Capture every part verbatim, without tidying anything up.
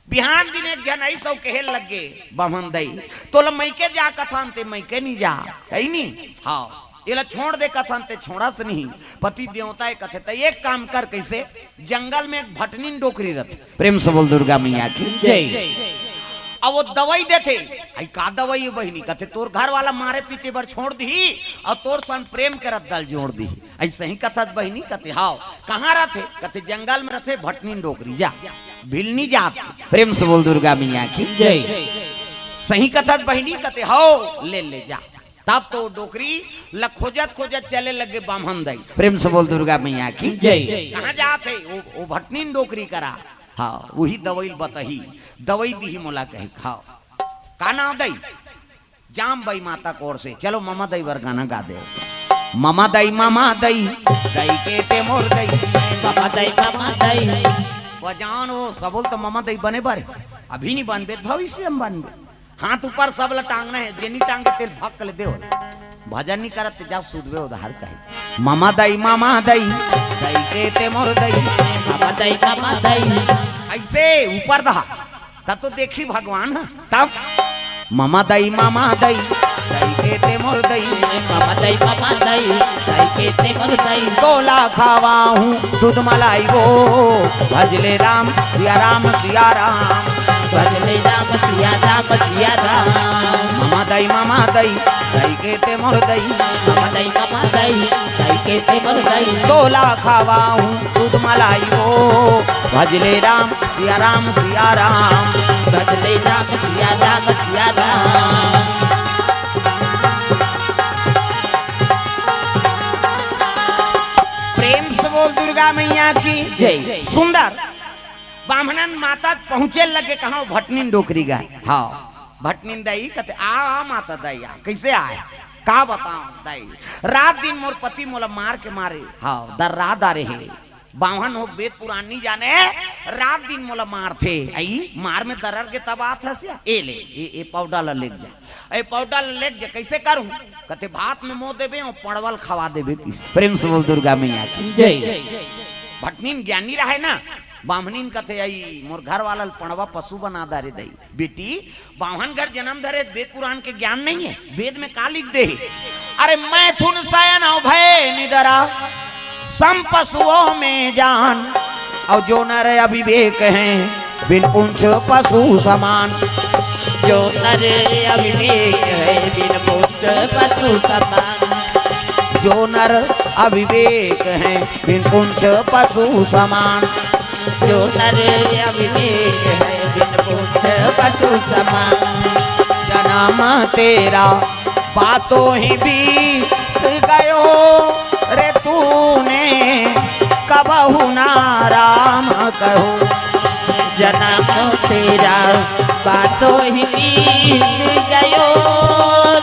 बिहान दिन एक झन अइस अउ कहे लगे, बाम्हन दई, तोला मइके जा कथन ते मइके नी जा, कही नी? हाँ, एला छोड़ दे कथन ते छोड़स नहीं। पति देवता ए कथे, त एक काम कर, कइसे? जंगल में एक भटनिन डोकरी रथे। प्रेम से बोल दुर्गा मैया की। जय। अब वो दवई देथे। "अई का दवई ए बहिनी?" कथे, "तोर घर वाला मारे पीटे बर छोड़ दिही अउ तोर संग प्रेम के रद्दा ल जोड़ दिही।" अइसही कथस बहिनी? कथे, "हाव।" "कहाँ रथे?" कथे, "जंगल में रथे, भटनिन डोकरी, जा, भिलनी जात।" प्रेम से बोल दुर्गा मैया की। जय। "सही कथस बहिनी?" कथे, "हाव, ले ले जा।" तब तो डोकरी ल खोजत खोजत चले लगे बाम्हन दई। प्रेम से बोल दुर्गा मैया की। जय। "कहाँ जात हे?" "वो, वो भटनिन डोकरी करा।" "हाँ, वही दवई ल बताही, दवई दिही मोला," कही। "हाँ।" "का नाव दई?" "जामबाई माता कोर से।" "चलो ममा दई बर गाना गा दे।" "ममा दई, ममा दई, दई के ते मोर दई।" ममा दई, ममा दई। बजान वो सबो ल तो ममा दई बने बर हे। अभी नी बनबे त भविष्य में बनबे। हाथ ऊपर, सब ल टांगना हे, जे नी टांगे तेल भक्क ले देव। भजन नी करत ते जा सुतबे उधार कही। "ममा दई, ममा दई, दई के ते मोर दई।" ममा दई, ममा दई। अइसे ऊपर दहा, तब तो देखही भगवान ह। तब, "ममा दई, ममा दई, दई के ते मोर दई।" ममा दई, ममा दई, दई के ते मोर दई। "तोला खवाहूँ दूध मलाई वो, भजले राम सिया राम सिया राम।" भजले राम सिया राम सिया राम। "ममा दई, ममा दई, दई के ते मोर दई।" ममा दई, ममा दई, दई के ते मोर दई। "तोला खवाहूँ दूध मलाई वो, भजले राम सिया राम सिया राम।" भजले राम सिया राम सिया राम। प्रेम से बोल दुर्गा मैया की। जय। सुंदर। बाम्हनन माता पहुँचे लगे, कहाँ? भटनिन डोकरी गा। हाँ, भटनिन दई कथे, "आ, आ माता दई, आ।" "कइसे आय?" "का बतावँव दई, रात दिन मोर पति मोला मार के मारे, हाँ, दर्रा डारे हे। बाम्हन हो, वेद पुरान नी जाने, रात दिन मोला मारथे। अई मार में दरर के तब आत हस या? ए ले, ए, ए पाउडर ल लेग जा, ए पाउडर ल लेग जा।" "कइसे करूँ?" कथे, "भात में मो देबे, वो पड़वा ल खवा देबे।" प्रेम से बोल दुर्गा मैया की। जय। भटनिन ज्ञानी रहे ना, बाम्हनिन कथे, "अई मोर घर वाला ल पड़वा पशु बना डारे दई।" बेटी, बाम्हन घर जनम धरे, वेद पुरान के ज्ञान नइ हे? वेद में का लिख दे हे? "अरे मैथुन सयन अउ भय निदरा, सम पशुओं में जान, अउ जो नर अविवेक हैं, बिन पूँछ पशु समान।" जो नर अविवेक हैं, बिन पूँछ पशु समान। जो नर अविवेक हैं, बिन पूँछ पशु समान। जो नर अविवेक हैं, बिन पूँछ पशु समान। जनम तेरा बातों ही बीत गयो रे तूने, कबहु ना राम कहो। जनम तेरा बातों ही बीत गयो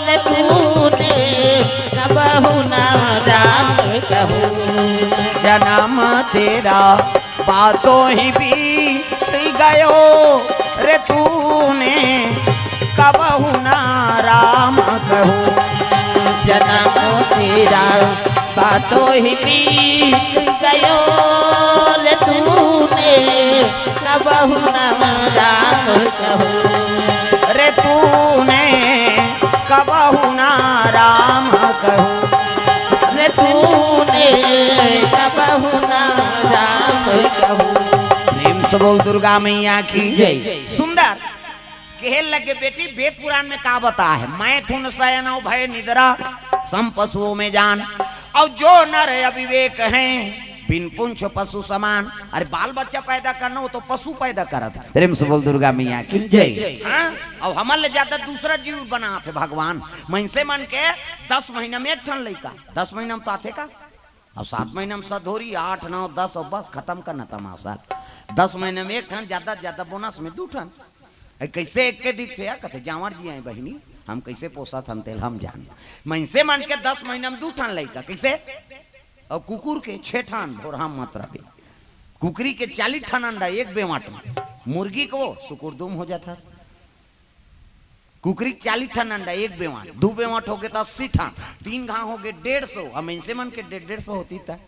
रे तूने, कबहु ना राम कहो। जनम तेरा बातों ही बीत गयो रे तूने, कबहु ना राम कहो। जनम तेरा बातों ही बीत गयो रे तूने, कबहु ना राम कहो। रे तूने कबहु ना राम कहो। रे तूने कबहु ना राम कहो। प्रेम से बोल दुर्गा मैया की जय। सुंदर। कहे लगे, "बेटी, वेद पुरान में का बता हे? मैथुन सयन अउ भय निदरा, सम पशुओं में जान, अउ जो नर अविवेक हैं, बिन पूँछ पशु समान।" अरे, बाल बच्चा पैदा करना, वो तो पशु पैदा करत हे। प्रेम से बोल दुर्गा मैया की जय। हाँ, अउ हमर ले जादा दूसरा जीव बनात हे भगवान। मइनसे मन के दस महीना में एक ठन लइका, दस महीना में तो आथे का? अउ सात महीना में सधोरी, आठ, नौ, दस, अउ बस खतम करना तमाशा। दस महीना में एक ठन, जादा से जादा बोनस में दू ठन। ए, कइसे एक के दिखथे यार? कथे, "जांवर जी आय बहिनी, हम कइसे पोसत हन तेल हम जान।" मइनसे मन के दस महीना में दू ठन लइका, कइसे? अउ कुकुर के छे ठन, भोरहा मत रहे। कुकरी के चालीस ठन अंडा एक बेवाट में, मुर्गी के वो सुकुरदुम हो जात हस। कुकरी के चालीस ठन अंडा एक बेवाट, दू बेवाट होगे त अस्सी ठन, तीन घांव होगे डेढ़ सौ, अब मइनसे मन के डेढ़, डेढ़ सौ होतिस त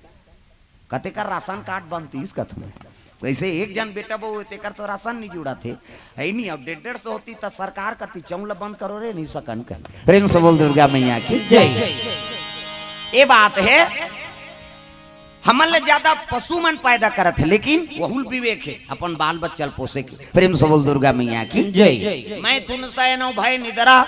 कतेक राशन कार्ड बनतिस कथों। वैसे एक जन बेटा बहू हे, तेकर तो राशन नहीं जुड़त हे, हे नहीं। अब डेढ़ डेढ़ सौ होती त सरकार कती चौं ल बंद करो रे, नहीं सकन कहे। प्रेम से बोल दुर्गा मैया की जय। ये बात हे, हमन ले ज्यादा पशु मन पैदा करत हे, लेकिन वहू ल विवेक हे अपन बाल बच्चा ल पोसे के। प्रेम से बोल दुर्गा मैया की जय। मैथुन शयनो भय निद्रा,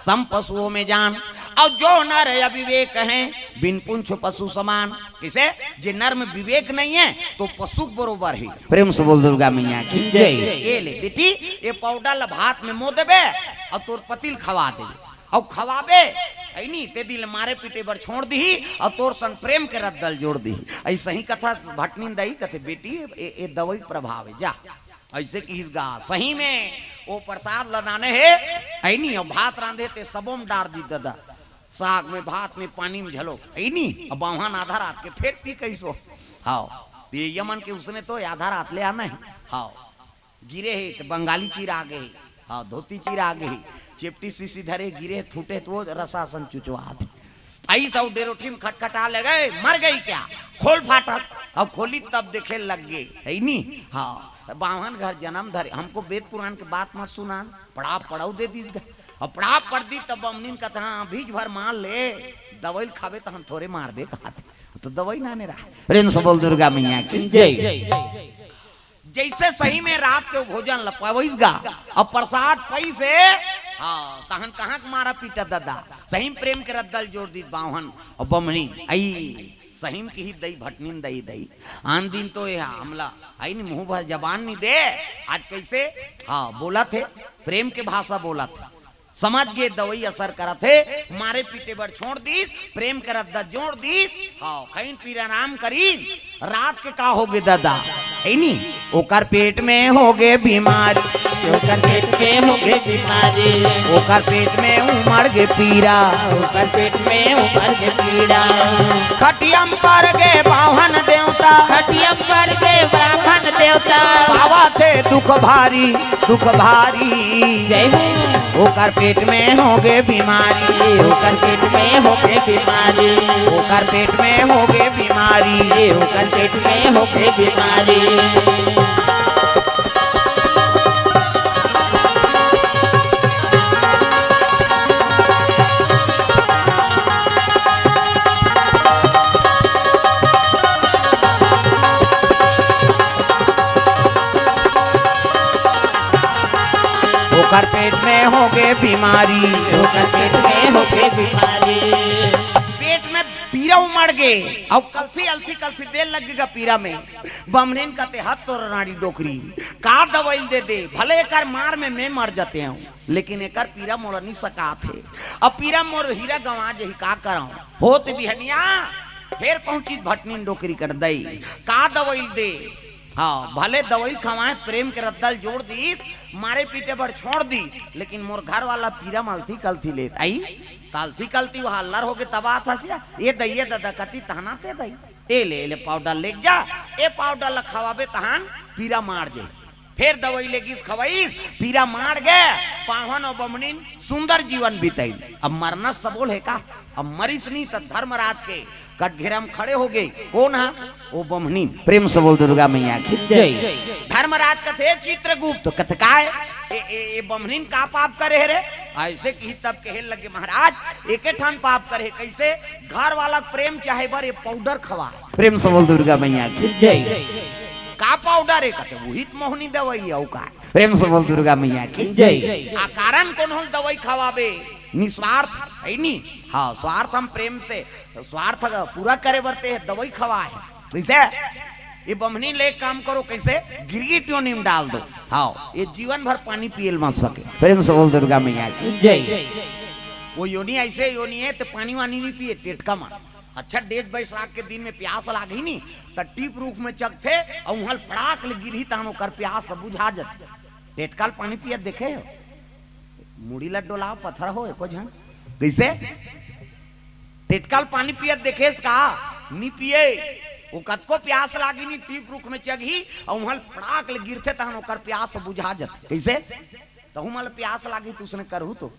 सम पशुओं में जान। और जो नर अविवेक हैं, बिन पूंछ पशु समान। किसे? जे नर में विवेक नहीं है, तो पशु के बरोबर ही। प्रेम से बोल दुर्गा मैया की जय। ये ले बेटी, ये पाउडर ल भात में मो देबे और तोर पति ल खवा देबे। और खवाबे, हे नी, ते दिन मारे पीटे बर छोड़ दीही और तोर संग प्रेम के रद्दा ल जोड़ दीही। ऐसे ही कथा भटनीन दाई कथे, बेटी, ये, ये दवाई प्रभाव हे, जा। ऐसे किहिस गा, सही में वो प्रसाद ल नाने हे, हे नी, और भात रांधे ते सबो म डार दी ददा, साग में, भात में, पानी में घलो, हे नी। अब बाम्हन आधा रात के फेर पी कइसो। हाव, ये यमन के उसने तो आधा रात ले आना हे। हाव, गिरे हे त बंगाली चीर आ गे हे। हाव, धोती चीर आ गे हे, चेपटी सीसी धरे गिरे हे, फूटे त वो रसा असन चुचवात हे। अइस अउ डेरोठी में खटखटा ले गे, मर गई क्या? खोल फाटक। अब खोली तब देखे लग गे, हे नी? हाव, बाम्हन घर जनम धरे, हमको वेद पुराण के बात मत सुना, पड़ाव पड़ाव दे दीस गा। अब पड़ाव पड़ दी तब बमनीन कथे, हाँ, अभीच भर मार ले, दवाई ल खाबे त हम थोरे मारबे कहत हे। तो दवाई नाने रहा। प्रेम से बोल दुर्गा मैया की जय। जैसे सही में रात के भोजन ल पवइस गा, अब प्रसाद पइस हे, हाँ, तहन कहाँ के मारा पीटा ददा, सही में प्रेम के रद्दा ल जोड़ दीस बाम्हन और बमनी। अई सही में किहिस दई भटनीन दई दई। आन दिन तो ये हमला, हे नी, मुंह भर जबान नहीं दे, आज कैसे, हाँ, बोलत हे, प्रेम के भाषा बोलत हे। समझ गे, दवाई असर करत हे, मारे पीटे बर छोड़ दीस, प्रेम के रद्दा जोड़ दीस। हाव, खइन पीरा आराम करीन, रात के का होगे ददा, हे नी? ओकर पेट में होगे बीमारी, ओकर पेट में होगे बीमारी, ओकर पेट में उमड़ गे पीरा, ओकर पेट में उमड़ गे पीरा। खटिया म पर गे बाम्हन देवता, खटिया म पर गे बाम्हन देवता। पावत हे दुख भारी, दुख भारी। जय हो। ओकर पेट में होगे बीमारी, ओकर पेट में होगे बीमारी, ओकर पेट में होगे बीमारी, ओकर पेट में होगे बीमारी। ओकर पेट में होगे बीमारी, ओकर पेट में होगे बीमारी। पेट में पीरा उमड़ गे, अउ कलथी अलथी कलथी देर लग गे गा पीरा में। बमनीन कथे, हत तोर रांड़ी डोकरी, का दवाई दे दे, भले एकर मार में मैं मर जाते हूँ, लेकिन एकर पीरा मोला नी सकात हे। अब पीरा मोर हीरा गंवा जही, का करंव? होत बिहनिया फेर पहुंचिस भटनीन डोकरी कर दई, का दवाई दे? हाँ, भले दवाई खवाए, प्रेम के रद्दा ल जोड़ दीस, मारे पीटे बर छोड़ दीस, लेकिन मोर घर वाला पीरा म अलथी कलथी लेत अई, त अलथी कलथी वहा अल्लर होगे तब आत हस या, ए दई, ए ददा कती तहना ते दई, ए ले, ए ले पाउडर लेग जा, ए पाउडर ल खवाबे तहन पीरा माड़ जही। फेर दवाई लेगिस खवाइस, पीरा माड़ गे, पावन अउ बमनीन सुंदर जीवन बिताइन। अब मरना सबो ल हे का? अब मरिस नी त धर्मराज के कटघेरा म खड़े होगे। कोन हा? ओ बमनीन। प्रेम से बोल दुर्गा मैया की जय। धर्मराज कथे, चित्रगुप्त, कथे, काय? ए, ए, ए बमनीन का पाप करे हे रे? अइसे किहिस तब कहे लगे, महाराज, एके ठन पाप करे हे। कइसे? घर वाला के प्रेम चाहे बर ए पाउडर खवाए। प्रेम से बोल दुर्गा मैया की जय। का पाउडर हे? कथे, उही त मोहनी दवाई हे, अउ का? प्रेम से बोल दुर्गा मैया की जय। अकारण कोनो ल दवाई खवाबे, निस्वार्थ, हे नी? हाँ, स्वार्थ हम प्रेम से, स्वार्थ पूरा करे बर ते दवाई खवाए हे। कइसे? ए बमनीन ले एक काम करो, कइसे? गिरगिट योनी म डाल दो। हाँ, ए जीवन भर पानी पिए ल मत सके। प्रेम से बोल दुर्गा मैया की जय। वो योनी अइसे योनी हे, ते पानी वानी नी पिए, टेटका मन। अच्छा, डेज बैसाख के दिन में प्यास लागही नी, त टीप रूख में चघथे अउ उहाँ ल फड़ाक ले गिरही, तहन ओकर प्यास बुझा जथे। टेटका ल पानी पियत देखे हो? मुड़ी ल डोलाव, पथरा हो एको झन। कइसे? टेटका ल पानी पियत देखेस का? नी पिए। ओ कतको प्यास लागही नी, टीप रूख में चघही अउ उहाँ ल फड़ाक ले गिरथे, तहन ओकर प्यास बुझा जथे। कइसे? तहू मन ल प्यास लागही त उसने करहू तो।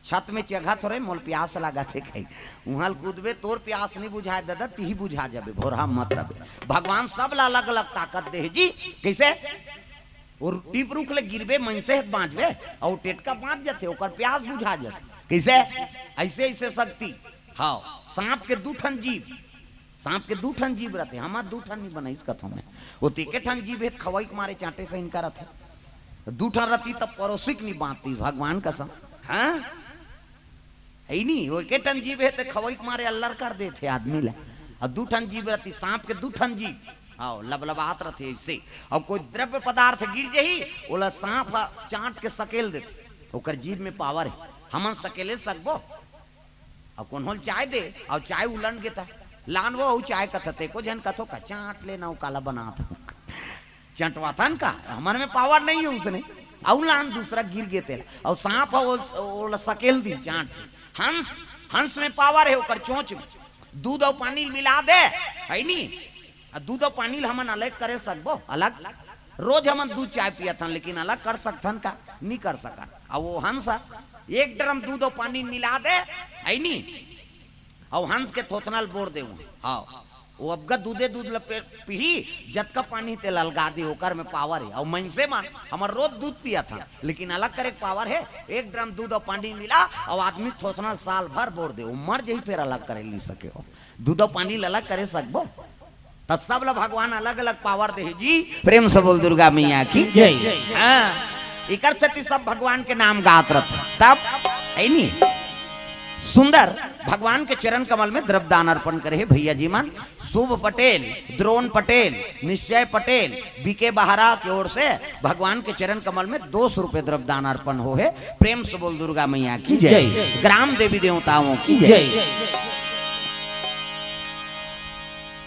छत में चघत हो रे, मोल प्यास लागत हे कही। उहाँ ल कूदबे, तोर प्यास नहीं बुझाए ददा, तिही बुझा जाबे, भोरहा मत रबे। भगवान सब ला अलग-अलग ताकत दे हे जी। कइसे? अउ टीप रूख ले गिरबे, मइनसे हे त बाँचबे, अउ टेटका बाँच जथे, ओकर प्यास बुझा जथे। कइसे? अइसे, अइसे शक्ति। हाँ, साँप के दू ठन जीभ, साँप के दू ठन जीभ रथे, हमर दू ठन नहीं बनाइस कथों में। ओ तेके ठन जीभ हे त खवई के मारे चाँटे सही नइ करत हे। दू ठन रतिस त परोसी के नहीं बाँचतिस, भगवान कसम। हाँ? हे नहीं, ओ एके ठन जीभ हे त खवई के मारे अल्लर कर देथे आदमी ला। अउ दू ठन जीभ रतिस, साँप के दू ठन जीभ। हाँ, लबलबात रथे अइसे। अउ कोई द्रव्य पदार्थ गिर जही, ओला साँप ह चाँट के सकेल देथे। ओकर जीभ में power हे। हमन सकेले सकबो? अउ कोनो ल चाय दे, अउ चाय उलन गे त, "लान वो, अउ चाय कथते।" एको झन कथो का, "चाँट लेना, वो काला बनात हे।" चंटवाथन का, हमर में power नहीं हे उसने। अउ लान दूसरा गिर गे तेला। अउ साँप ह, ओ, ओला सकेल दिस चाँट। हंस, हंस में power हे ओकर चोंच में। दूध अउ पानी ल मिला दे, हे नी? अउ दूध अउ पानी ल हमन अलग करे सकबो? अलग? रोज हमन दूध चाय पियत हन, लेकिन अलग कर सकथन का? नहीं कर सकन। अउ वो हंस ह, एक ड्रम दूध अउ पानी ल मिला दे, हे नी? अउ हंस के थोथना ल बोर दे उहाँ। हाँ, वो अबगा दूधे दूध ल पे-, पीही, जतका पानी तेला अलगा दे, ओकर में power हे। अउ मइनसे मन, हमर रोज दूध पियत हन, लेकिन अलग करे के power हे। एक ड्रम दूध अउ पानी मिला, अउ आदमी थोथना ल साल भर बोर दे, वो मर जही, फेर अलग करे नहीं सके हो। दूध अउ पानी ल अलग करे सकबो? त सब ल भगवान अलग-अलग power दे हे जी। प्रेम से बोल दुर्गा मैया की। जय। हाँ, एकर सेती सब भगवान के नाम गात रथे। तब, हे नी? सुंदर भगवान के चरण कमल में द्रव्य दान अर्पण करे हे भैया जी मन। शुभ पटेल, द्रोण पटेल, निश्चय पटेल, बीके बहारा के ओर से भगवान के चरण कमल में दो सौ रुपये द्रव्य दान अर्पण हो हे। प्रेम से बोल दुर्गा मैया की जय। जय। ग्राम देवी देवताओं की जय। जय।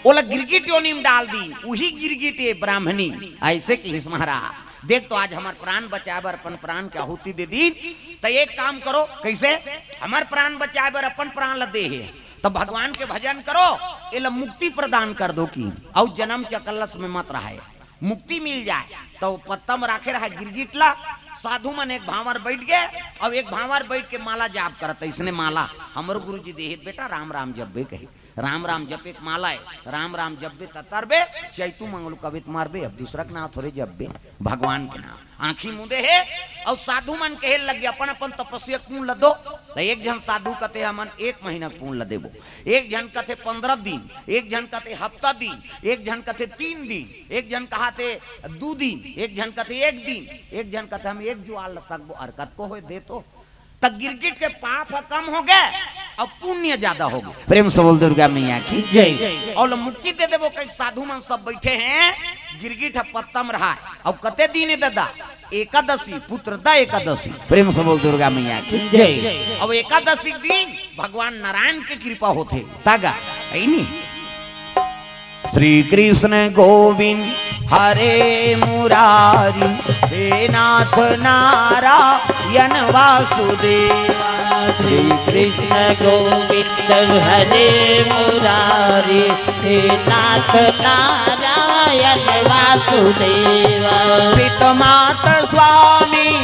ओला गिरगिट योनि में डाल दीन, उही गिरगिट ये ब्राह्मणी, अइसे किहिस महाराज। देख तो आज हमर प्राण बचाए बर अपन प्राण के आहुति दे दीन, त एक काम करो, कइसे? हमर प्राण बचाए बर अपन प्राण ल दे हे, त भगवान के भजन करो, एला मुक्ति प्रदान कर दो कि अउ जन्म चकल्लस में मत रहे, मुक्ति मिल जाए। त वो पत्ता म राखे रहा गिरगिट ला, साधु मन एक भांवर बइठ गे, अउ एक भांवर बइठ के माला जाप करत, अइसने माला हमरो गुरुजी देहित बेटा, राम राम जपबे कही। राम राम जपे के माला हे, राम राम जपबे त तरबे, चैतू मंगलू कबे त मरबे, अब दूसरा के नाव थोरे जपबे, भगवान के नाव। आँखी मूंदे हे, अउ साधु मन कहे लगे, "अपन अपन तपस्या के पुण्य ल दो।" त एक झन साधु कथे, "हमन एक महीना के पुण्य ल देबो।" एक झन कथे, "पंद्रह दिन।" एक झन कथे, "हफ्ता दिन।" एक झन कथे, "तीन दिन।" एक झन कहाथे, "दू दिन।" एक झन कथे, "एक दिन।" एक झन कथे, "हम एक जुआर ल सकबो।" अर कतको होय दे तो। त गिरगिट के पाप ह कम हो गे अउ पुण्य ज्यादा हो गे। प्रेम से बोल दुर्गा मैया की। जय। अउ ल मुक्ति दे देबो, कई साधु मन सब बइठे हे, गिरगिट ह पत्ता म रहा, अउ कते दिन हे ददा? एकादशी, पुत्रदा एकादशी। प्रेम से बोल दुर्गा मैया की। जय। अउ एकादशी के दिन भगवान नारायण के कृपा होथे, तगा, हे नी? श्री कृष्ण गोविंद हरे मुरारी, हे नाथ नारायण वासुदेवा। श्री कृष्ण गोविंद हरे मुरारी, हे नाथ नारायण वासुदेवा। पित मात स्वामी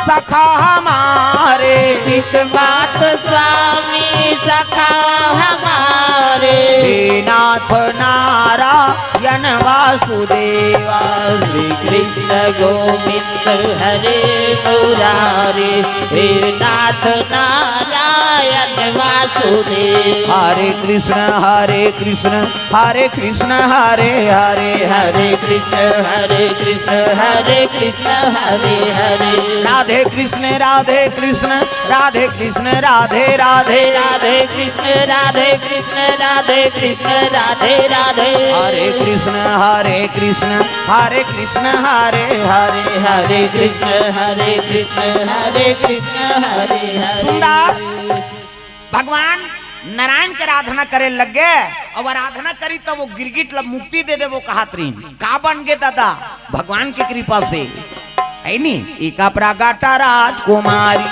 सखा हमारे, पित मात स्वामी सखा हमारे। हे नाथ नारायण वासुदेवा। श्री कृष्ण गोविंद हरे मुरारी, हे नाथ नारायण वासुदेव। हरे कृष्ण हरे कृष्ण हरे कृष्ण हरे हरे। हरे कृष्ण हरे कृष्ण हरे कृष्ण हरे हरे। राधे कृष्ण राधे कृष्ण राधे कृष्ण राधे राधे। राधे कृष्ण राधे कृष्ण राधे कृष्ण राधे राधे। हरे कृष्ण हरे कृष्ण हरे कृष्ण हरे हरे। हरे कृष्ण हरे कृष्ण हरे कृष्ण हरे हरे। सुंदर भगवान नारायण के आराधना करे लग गे, अउ आराधना करी त वो गिरगिट ल मुक्ति दे देबो कहत रहिन। का बन गे ददा? भगवान के कृपा से, हे नी? एका प्रगट राजकुमारी,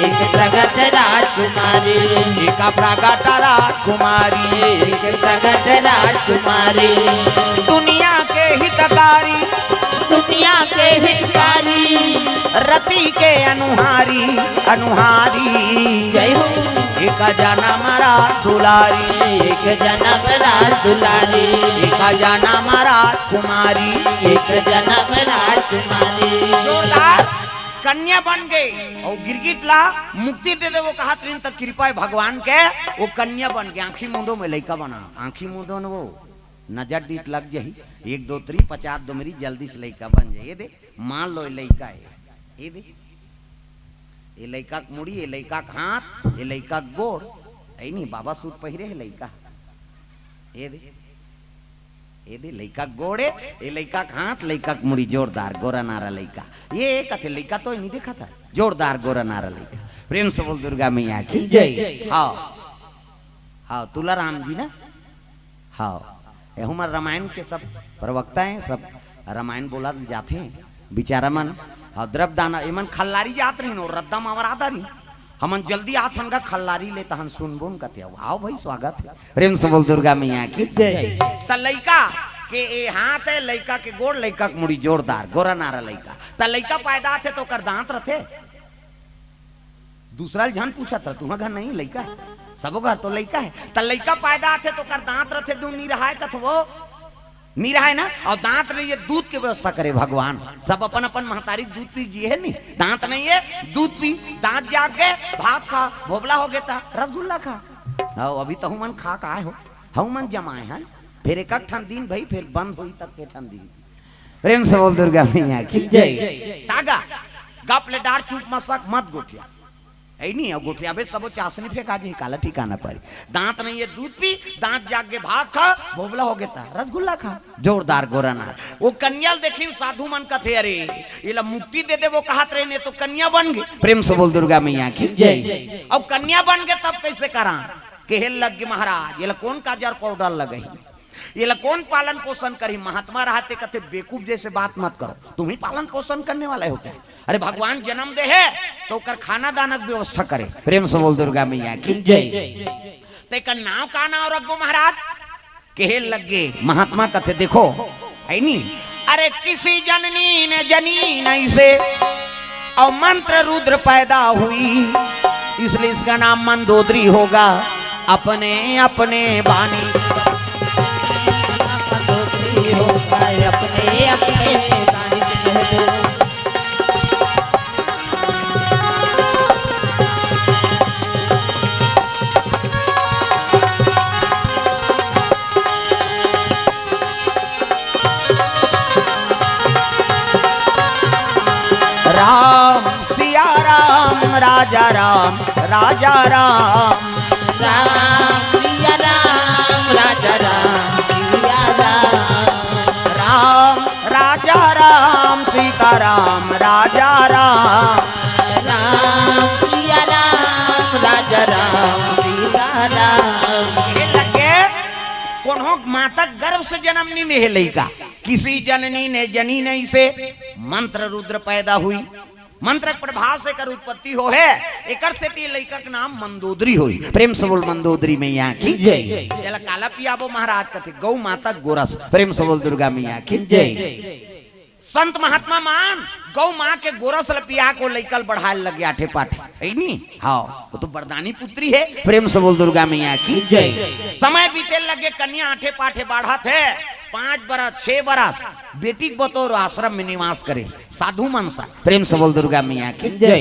एक प्रगट राजकुमारी, एका प्रगट राजकुमारी, एक प्रगट राजकुमारी। दुनिया के हितकारी, दुनिया के हितकारी। रत के अनुहारी, अनुहारी। जय हो। एक जनम रास दुलारी। एक जनम रास दुलारी। एक जनम राजकुमारी। एक जनम राजकुमारी। जोरदार। कन्या बन गे अउ गिरगिट ला मुक्ति दे देवो कहत रहिन, त कृपा हे भगवान के, वो कन्या बन गे। आँखी मूंदो में लइका बना, आँखी मूंदो न वो नजर डीठ लग जाही, एक दो तरी पचास दो मेरी जल्दी से लइका बन जाही। ये दे, मान लो ये लइका हे, ये दे, ये लइका के मुड़ी, ये लइका के हाथ, ये लइका के गोड़, हे नी, बाबा सूट पहिरे हे लइका, ये दे, ये दे, लइका के गोड़ हे, ये लइका के हाथ, लइका के मुड़ी, जोरदार गोरा नारा लइका। ये कथे लइका तो हे नी देखा था, जोरदार गोरा नारा लइका। प्रेम से बोल दुर्गा मैया की। जय। हाँ, हाँ, तुलाराम जी ना, हाँ, ये हमर रामायण के सब प्रवक्ता हे, सब रामायण बोला जाथे, बिचारा मन। हाँ, द्रव्य दान, एमन खल्लारी जात रहिन, वो रद्दा म अवरादा रहिन। हमन जल्दी आथन गा खल्लारी ले, तहन सुनबो न कथे। आओ भाई, स्वागत हे। प्रेम से बोल दुर्गा मैया की। जय। त लइका के ए हाथ हे, लइका के गोड़, लइका के मुड़ी, जोरदार गोरा नारा लइका। त लइका पैदा आथे त ओकर दांत रथे? दूसरा ल झन पूछत रह, तुंहर घर नहीं लइका हे, सबो घर तो लइका हे। त लइका पैदा आथे त ओकर दांत रथे, दू नी रहाय कथवो, नी रहाय ना। अउ दांत नहीं हे, दूध के व्यवस्था करे भगवान। सब अपन अपन महतारी के दूध पी जिए हे नी, दांत नहीं हे, दूध पी, दांत जाग गे, भात खा, भोबला हो गे त रसगुल्ला खा। अउ अभी तहु मन खा के आए हो, हऊ मन जमाए हन, फिर एक ठन दिन भई, फिर बंद होई तब के ठन दिन। प्रेम से बोल दुर्गा मैया की। जय। तागा, गप ले डार चुप मसक मत गोठिया। हे नी, अउ गोठियाबे सबो चासनी फेंका जाही, काला ठिकाना परी। दांत नहीं हे, दूध पी, दांत जाग गे, भात खा, भोबला हो गे त रसगुल्ला खा, जोरदार गोरा नारा। वो कन्या ल देखिन साधु मन कथे, "अरे, एला मुक्ति दे देबो कहत रहे, ने तो कन्या बन गे।" प्रेम से बोल दुर्गा मैया की। जय। अब कन्या बन गे तब कैसे करा? कहे लग गे, "महाराज, एला कोन काजर पाउडर लगही?" एला कोन पालन पोषण करही? महात्मा रहते कथे, "बेवकूफ जैसे बात मत करो, तुम ही पालन पोषण करने वाले हो क्या? अरे, भगवान जन्म दे हे तो ओकर खाना दाना के व्यवस्था करे।" प्रेम से बोल दुर्गा मैया की। जय। तेकर नाव का नाव रखबो महाराज? कहे लग गे महात्मा कथे, देखो, हे नी, अरे किसी जननी ने जनी नहीं से और मंत्र रुद्र पैदा हुई, इसलिए इसका नाम मंदोदरी होगा। अपने अपने बानी मंदोदरी होगा, अपने अपने बानी से कह दो। राम सिया राम राजा राम राजा राम। राम सिया राम राजा राम सिया राम। राम राजा राम सीता राम राजा राम। राम सिया राम राजा राम सीता राम। ये लगे कोनो माता गर्भ से जन्म नहीं ले लइका, किसी जननी ने जनी नहीं से मंत्र रुद्र पैदा हुई। मंत्र के प्रभाव से एकर उत्पत्ति हो हे, एकर सेती लइका के नाम मंदोदरी होही। प्रेम से बोल मंदोदरी मैया की। जय। एला काला पियाबो महाराज कथे, गौ माता गोरस। प्रेम से बोल दुर्गा मैया की। जय। संत महात्मा मन गौ माँ के गोरस ल पिया के लइका ल बढ़ाए लगे आठे पाठे, हे नी? हाँ, वो तो वरदानी पुत्री हे। प्रेम से बोल दुर्गा मैया की। जय। समय बीते लगे, कन्या आठे पाठे बाढ़त हे, पाँच बरस, छह बरस, बेटी के बतौर आश्रम में निवास करे। साधु मन सा। प्रेम से बोल दुर्गा मैया की। जय।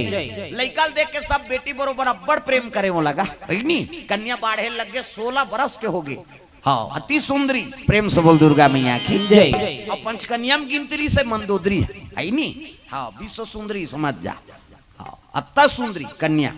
लइका ल देख के सब बेटी बरोबर अब्बड़ प्रेम करे वो लगा, हे नी? कन्या बाढ़े लग गे, सोलह बरस के हो गे। हाँ, अति सुंदरी। प्रेम से बोल दुर्गा मैया की। जय। अउ पंचकन्या में गिनती से मंदोदरी हे, हे नी? हाँ, विश्व सुंदरी समझ जा। हाँ, अति सुंदरी कन्या।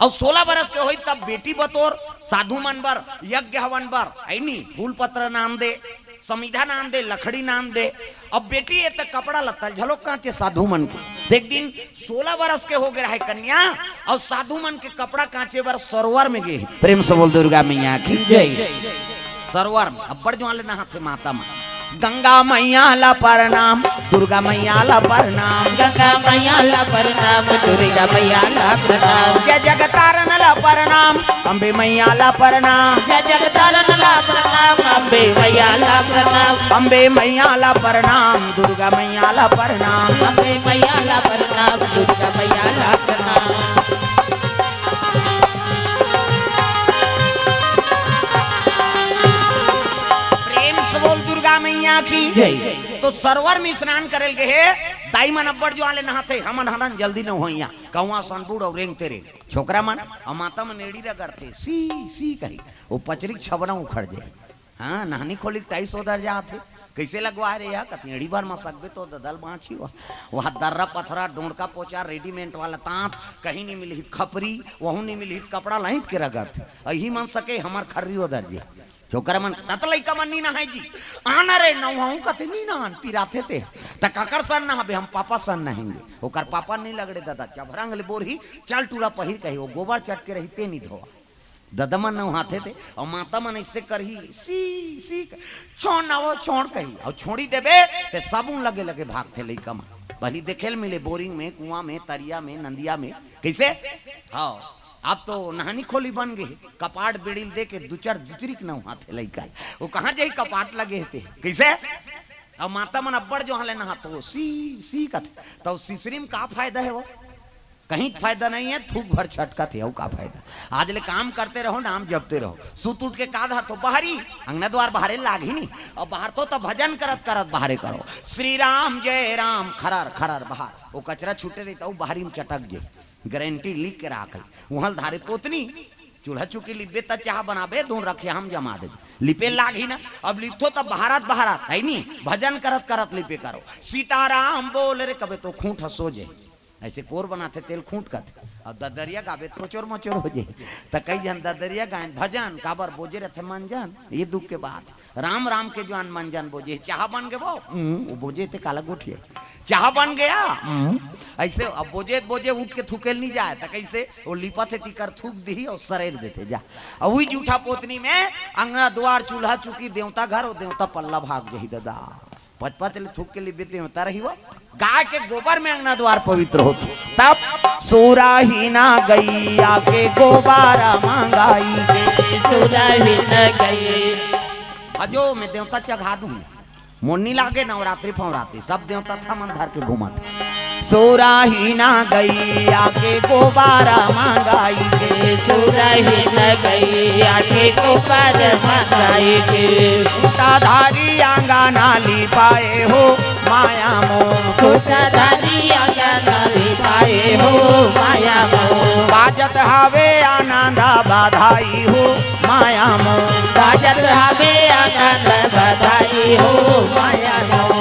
अउ सोलह बरस के होई तब बेटी बतौर साधु मन बर, यज्ञ हवन बर, हे नी? फूल पत्र नाम दे, समिधा नाम दे, लकड़ी नाम दे। अब बेटी हे त कपड़ा लत्ता घलो कांचे साधु मन के। त एक दिन सोलह बरस के हो गे रहे कन्या, अउ साधु मन के कपड़ा कांचे बर सरोवर में गे। प्रेम से बोल दुर्गा मैया की। जय। सरोवर में अब्बड़ जुआर ले नहाथे माता मन। गंगा मैया ला प्रणाम, दुर्गा मैया ला प्रणाम। गंगा मैया ला प्रणाम, दुर्गा मैया ला प्रणाम। जय जगतारण ला प्रणाम, अम्बे मैया ला प्रणाम। जय जगतारण ला प्रणाम, अम्बे मैया ला प्रणाम। अम्बे मैया ला प्रणाम, दुर्गा मैया ला प्रणाम। अम्बे मैया ला प्रणाम, दुर्गा सरोवर में स्नान करे ल गे हे, दाई मन अब्बड़ जुआर ले नहाथे, हमन हरन जल्दी नहवइया, कौआ सन बूड़ अउ रेंगते रेंग। छोकरा मन अउ माता मन एड़ी रगड़थे, सी, सी कही, ओ पचरी के छबना उखड़ जाय। हाँ, नहानी खोली के टाइस ओदर जात हे। कइसे लगवाय रे या? कथी एड़ी भर म सकबे तो ददल बाँची हुआ। वहाँ दर्रा पथरा, डोंड़का पोचा, रेडीमेड वाला ताँत, कहीं नहीं मिलही खपरी, वहू नहीं मिलही कपड़ा लाइत के रगड़थे। अही मन सके हमर खर्री ओदर जे। छोकरा मन, "तत लइका मन नी नहाय जी।" "आना रे, नहाऊँ कथे नी नहान, पिराथे ते।" "त काकर सन नहाबे?" "हम पापा सन नहाएंगे।" ओकर पापा नी लगड़े ददा, चभरंग ले बोरही, चल टूरा पहिर कही, ओ गोबर चटके रही ते नी धोवा। ददा मन नहाथे ते, अउ माता मन अइसे करही, "सी, सी, छोड़ ना वो, छोड़," कही, अउ छोड़ी देबे, ते साबुन लगे लगे भागथे लइका मन। भली देखे ल मिले बोरिंग में, कुआं में, तरिया में, नंदिया में, कइसे? हाँ, अब तो नहानी खोली बन गे, कपाट बेड़ी ल दे के दू चार दुचरी के नहाथे लइका। वो कहाँ जाही कपाट लगे हे ते? कइसे? अउ माता मन अब्बड़ जुआर ले नहाथे, सी, सी कथे, त सिसरी म का फायदा हे वो? कहीं फायदा नहीं है, थूक भर छटकत हे, अउ का फायदा? आज ले काम करते रहो, नाम जपते रहो, सुत उठ के का धरथो? बहरी, अंगना द्वार बहारे लागही नी। अउ बहारथो त भजन करत करत बहारे करो, "श्री राम जय राम," खरर खरर बहार, ओ कचरा छूटे रही त ओ बहरी म चटक जे। गारंटी लिख के राख ले। उहाँ ल धारे पोतनी, चूल्हा चुकी लिपबे त चाह बनाबे, धुन रखे हम जमा देबे। लिपे लागही ना, अब लिपथो त बहारत बहारत, है नी, भजन करत करत लिपे करो। "सीताराम बोल रे," कबे तो खूंट ह सो जे। अइसे कोर बनाथे तेल खूंट कथे। अउ ददरिया गाबे त कोचोर मोचोर हो जे। त कई झन ददरिया गायन भजन, काबर बोजे रथे मंजन, ये दुख के बात। राम राम के जुआर मंजन बोजे, "चाह बन गे वो?" "हम्म।" वो बोजे ते काला गोठिया, "चाह बन गया?" "हम्म।" अइसे अब बोजे बोजे उठ के थूके ल नी जाय, त कइसे? वो लिपथे तिकर थूक दिही अउ सरेर देथे जा। अउ उही जूठा पोतनी में अंगना द्वार चूल्हा चुकी देवता घर, वो देवता पल्ला भाग जही ददा। पचपच ले थूक के लिपे देवता रही वो। गाय के गोबर में अंगना द्वार पवित्र होथे। तब सुरहिना गइया के गोबर मंगाई के। सुरहिना गइया। अजो मैं देवता चघा दूं। मोर नी लागे नवरात्रि फवरात्रि, सब देवता थामन धर के घूमत। सुरहिना गइया के गोबर मंगाई के। सुरहिना गइया के गोबर मंगाई के। खूंटाधारी अंगना लिपाए हो माया मोर। खूंटाधारी अंगना लिपाए हो माया मोर। बाजत हवे आनंद बधाई हो माया मोर। बाजत हवे आनंद बधाई हो माया मोर।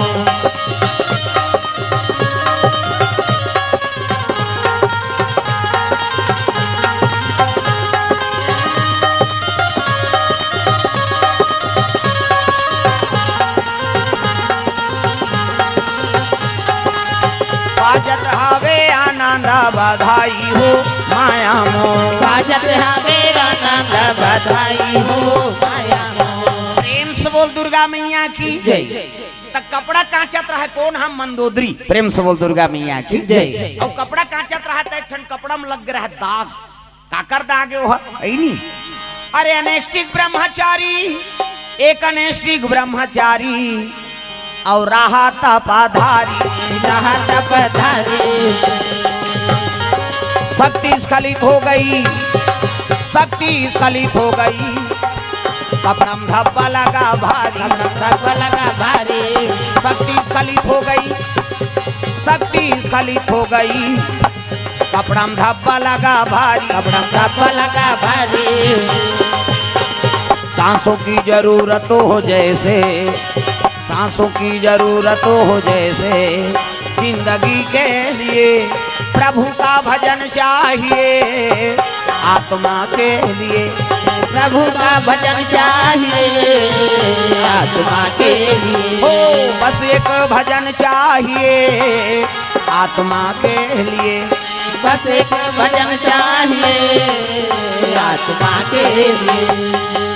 बाजत हवे आनंद बधाई हो माया मोर। बाजत हवे आनंद बधाई हो माया मोर। प्रेम से बोल दुर्गा मैया की जय। त कपड़ा कांचत रहय कोन ह? मंदोदरी। प्रेम से बोल दुर्गा मैया की जय। अउ कपड़ा कांचत रहय त एक ठन कपड़ा म लग गे रहय दाग। काकर दाग हे ओह? अइनी। अरे अनैष्ठिक ब्रह्मचारी, एक अनैष्ठिक ब्रह्मचारी अउ रहा तपधारी। रहा तपधारी। शक्ति स्खलित हो गई, शक्ति स्खलित हो गई, कपड़ा म धब्बा लगा भारी। कपड़ा म धब्बा लगा भारी। शक्ति स्खलित हो गई, शक्ति स्खलित हो गई, कपड़ा म धब्बा लगा भारी। कपड़ा म धब्बा लगा भारी। सांसों की जरूरत हो जैसे, सांसों की जरूरत हो जैसे, जिंदगी के लिए प्रभु का भजन चाहिए, आत्मा के लिए। प्रभु का भजन चाहिए, आत्मा के लिए। हो, बस एक भजन चाहिए, आत्मा के लिए। बस एक भजन चाहिए, आत्मा के लिए।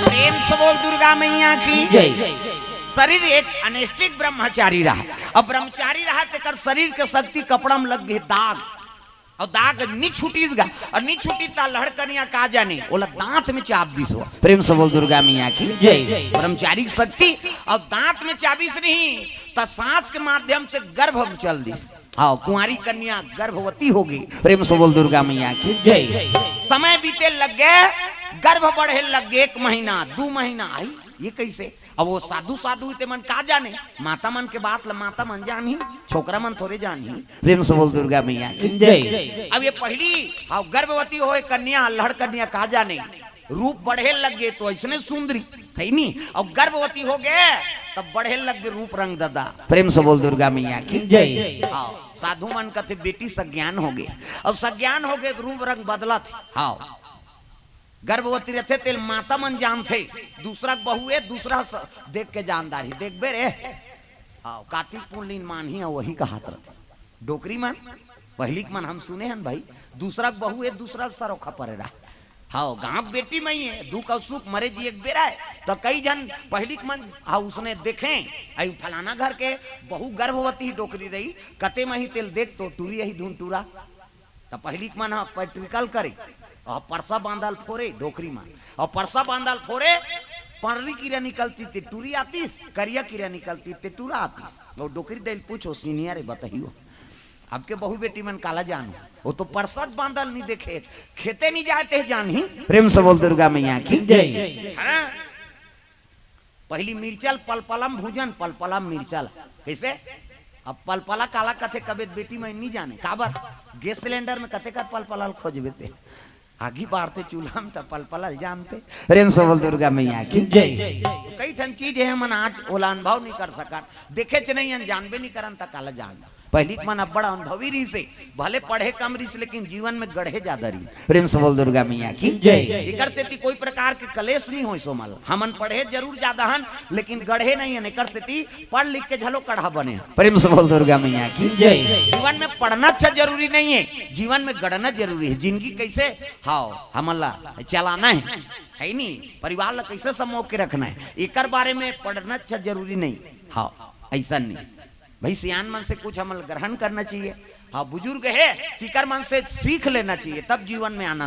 प्रेम से बोल दुर्गा मैया की जय। शरीर एक अनैष्ठिक ब्रह्मचारी रहा। अब ब्रह्मचारी रहा, तेकर शरीर के शक्ति कपड़ा म लग गे दाग, अउ दाग नी छूटिस गा, अउ नी छूटिस त लड़कनिया का जाने, ओला दांत में चाब दिस हो। प्रेम से बोल दुर्गा मैया की जय। ब्रह्मचारी के शक्ति, अउ दांत में चाबिस नहीं, त सांस के माध्यम से गर्भ में चल दिस। हाँ, कुंवारी कन्या गर्भवती हो गे। प्रेम से बोल दुर्गा मैया की जय। समय बीते लग गे, गर्भ बढ़े लग गे, एक महीना, दू महीना आई, ये कैसे? अब वो साधु साधु ते मन का जाने, माता मन के बात ल माता मन जानही, छोकरा मन थोरे जानही। प्रेम से बोल दुर्गा मैया की जय। अब ये पहली, हाँ, गर्भवती होए कन्या, अल्हड़ कन्या का जाने, रूप बढ़े लग गए तो ऐसने सुंदरी, है नी? अब गर्भवती हो गए तब बढ़े लग गए रूप रंग दादा। प्रेम से बोल दुर्गा मैया की जय। हाँ, साधु मन कथे बेटी सज्ञान हो गए, अब सज्ञान हो गए तो रूप रंग बदलत हे। हाँ, गर्भवती रहते तेल माता मन जानथे, दूसरा के बहू ए, दूसरा स-, देख के जानदार ही, देखबे रे। हाँ, कातिक पूर्णिमा मानही, वही कहात रहते डोकरी मन। पहली के मन हम सुने हन भाई, दूसरा के बहू ए, दूसरा के सरोखा परे रहा। हाँ, गांव के बेटी मई है, दुख और सुख मरे जी एक बेरा है। तो कई जन पहली के मन, हाँ, उसने देखे, आई फलाना घर के बहू गर्भवती डोकरी रही, कते मही तेल देख तो टूरी यही धुन टूरा। त पहली के मन ह पैट्रिकल करे, और परसा बांधल फोरे डोकरी मन, और परसा बांधल फोरे, परली कीरा निकलती ते टूरी आतीस, करिया कीरा निकलती ते टूरा आतीस। और डोकरी दैल पूछो, सीनियर है, बताइयो, अब के बहू बेटी मन काला जानो, वो तो परसा बांधल नहीं देखे, खेते नहीं जाए ते जानही। प्रेम से बोल दुर्गा मैया की जय। हाँ? पहली मिर्चल पलपलम भूजन, पलपलम मिर्चल। कैसे? अब पलपला काला कथे कबे बेटी मैं नहीं जाने, काबर? गैस सिलेंडर में कते कर पलपलल खोजबे ते। आगी बारते चूल्हा में त पलपलल जानते। प्रेम से बोल दुर्गा मैया की जय। कई ठन चीज है, मन आज ओला अनुभव नहीं कर सकत, देखे च नहीं हन, जानबे नहीं करन, त काला जान। पहली के मन अब्बड़ अनुभवी रहिसे, भले पढ़े कम रहिस, लेकिन जीवन में गढ़े ज्यादा रहिस। प्रेम से बोल दुर्गा मैया की जय। एकर सेती कोई प्रकार के कलेश नहीं होय सोमल। हमन पढ़े जरूर ज्यादा हन, लेकिन गढ़े नहीं हन। एकर सेती पढ़ लिख के झलो कढ़ा बने हन। प्रेम से बोल दुर्गा मैया की जय। जीवन में पढ़ना अच्छा जरूरी नहीं है, जीवन में गढ़ना जरूरी है। जिंदगी कैसे, हाँ, हमन ला चलाना है, है नी? परिवार ला कैसे समोग के रखना है, एकर बारे में पढ़ना अच्छा जरूरी नहीं। हाँ, ऐसा नहीं भाई, सियान मन से कुछ हमन ग्रहण करना चाहिए। हाँ, बुजुर्ग है, तिकर मन से सीख लेना चाहिए, तब जीवन में आनंद।